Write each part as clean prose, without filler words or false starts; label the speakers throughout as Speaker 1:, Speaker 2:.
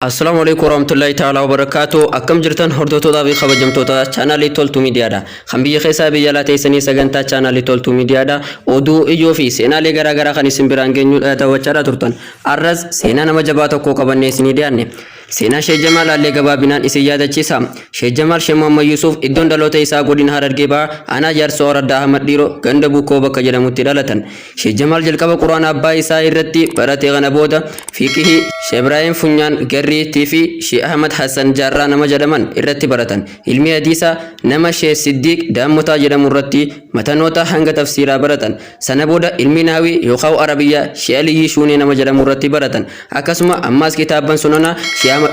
Speaker 1: Assalaamu alaikum warahmatullahi ta'ala wabarakaatu. Akkam jirtan hordoftootaa fi kabajamtoota chaanaalii Toltuu Miidiyaadha. Kan biyya keessaa biyya alaa teessanii sagantaa chaanaalii Toltuu Miidiyaadha. Oduu ijoo fi seenaalee garaa garaa kan isin biraan geenyudha daawwachaadha turtan. Arras seenaa nama jabaa tokko qabannee isinii dhiyaanne. Seenaa Sheek Jamaal Allee gabaabinaan isin yaadachiisa. Sheek Jamaal Sheek Muhammad Yuusuf iddoon dhaloota isaa godina Harargee Bahaa aanaa Jaarsoo Araddaa Ahmad Dhiiroo ganda Bukkoo bakka jedhamutti dhalatan. Sheek Jamaal jalqaba Qur'aana abbaa isaa irratti barate kana booda fiqihii Sheek Ibraahim Funyaan Garrii tii fi Sheek Ahmad Hassan Jaarraa nama jedhaman irratti baratan. Ilmii hadiisaa nama Sheek Siddiiq Daammotaa jedhamu irratti matanoota hanga tafsiiraa baratan. Sana booda ilmii nahwii yookaan Arabiyyaa Sheek Aliyyii Shuunee nama jedhamu irratti baratan. Akkasuma ammaas kitaabban sunanaa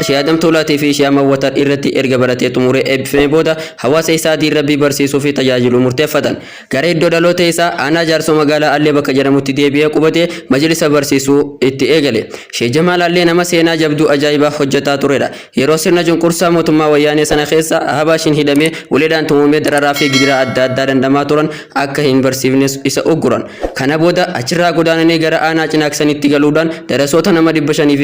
Speaker 1: Sheek Adam Tuulaatii fi Sheek Ahmad Watar irratti erga baratee xumuree eebbifamee booda hawaasa isaa diin Rabbii barsiisuu fi tajaajiluu murteeffatan. Gara iddoo dhaloota isaa aanaa Jaarsoo magaalaa Allee bakka jedhamutti deebi'ee qubatee majlisa barsiisuu itti eegale. Sheek Jamaal Allee nama seenaa jabduu ajaa'ibaa hojjetaa turedha. Yeroo sirna cunqursaa mootummaa Wayyaanee sana keessa Ahbaashiin hidhamee uleedhaan tumamee dararaa fi gidiraa adda addaa dhandhamaa turan akka hin barsiifnes isa ugguran. Kana booda achirraa godaananii gara aanaa Cinaaksanitti galuudhaan darasoota nama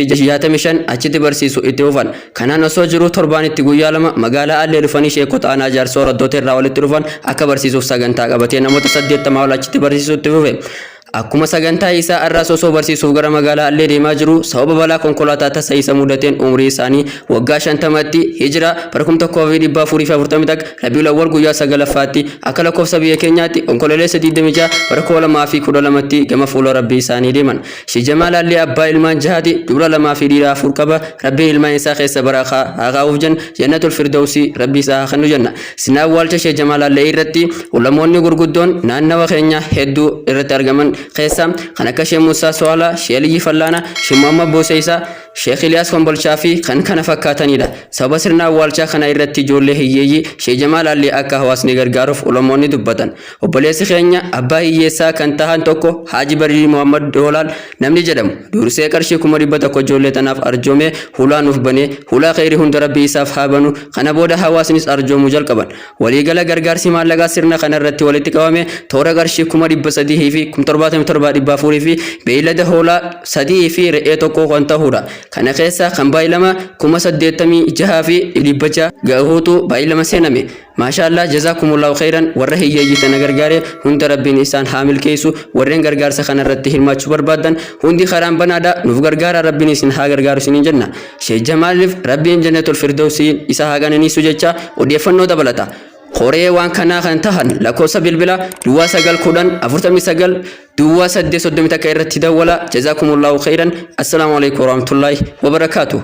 Speaker 1: 565 achitti barsiisuu itti fufan. Kanaan osoo jiruu torbaanitti guyyaa 2 magaalaa Allee dhufanii sheekota aanaa Jaarsoo araddoota irraa walitti dhufan akka barsiisuuf sagantaa qabatee namoota 80 ol achitti barsiisuu itti fufe. Akkuma sagantaa isaa har'aas osoo barsiisuuf gara magaalaa Allee deemaa jiruu sababa balaa konkolaataa tasa isa mudateen umrii isaanii waggaa 50tti Hijraa bara 1441 Rabiul Awwal guyyaa 9ffaatti akka lakkoofsa biyya keenyaatti Onkololeessa 26 bara 2012tti gama fuula Rabbii isaanii deeman. Sheikh Jamaal Allee abbaa ilmaan jahaati, dubra 2 fi dhiira 4 qaba. Rabbiin ilmaan isaa keessa barakaa haa kaa'uuf jenna. Jannatul Firdawsii Rabbi isaa haa kennu jenna. Sirna awwaalcha Sheikh Jamaal Allee irratti ulamoonni gurguddoon naannawa keenya hedduu irratti argaman keessa kan akka Sheikh Musaa Suwaalaa, Sheikh Aliyyi Fallaana, Sheikh Muhammad Booseysaa, Sheikh Iliyaas Kombolchaa fi kan kana fakkaatanidha. Sababa sirna awwaalchaa kana irratti ijoollee hiyyeeyyii Sheikh Jamaal Allee akka hawaasni gargaaruuf ulamoonni dubbatan. Obboleessi keenya abbaa hiyyeessaa kan tahan tokko Haaji Barii Muhammad Doolaal namni jedhamu dursee qarshii 100,000 ijoollee tanaaf arjoomee hulaa nuuf banee hulaa kheyrii hunda Rabbi isaaf haa banu. Kana booda hawaasnis arjoomuu jalqaban. Waliigala gargaarsi maallaqaa sirna kana irratti walitti qabame toora qarshii 377,400 fi beeylada hoolaa 3 fi re'ee 1 kan tahuudha. Kana keessaa kan baay'ilama 86,600 gahuutu baay'ilama seename. Maashaa Allah jazaakumullaahu kheyran warra hiyyeeyyii tana gargaare hunda rabbiin isaan haa milkeessu. Warreen gargaarsa kana irratti hirmaachuu barbaaddan hundi karaan banaadha, nuuf gargaaraa, rabbiin isin haa gargaaru isiniin jenna. Sheekh Jamaaliif rabbiin jannatul firdawsiin isa haa qananiisu jecha odeeffannoo dabalata koree waan kanaa kan tahan lakkoofsa bilbila duwwaa 9 10 49 duwwaa 8 31 irratti dawwala. Jazaakumullaahu kheyran. Assalaamu alaikum warahmatullaahi wabarakaatuh.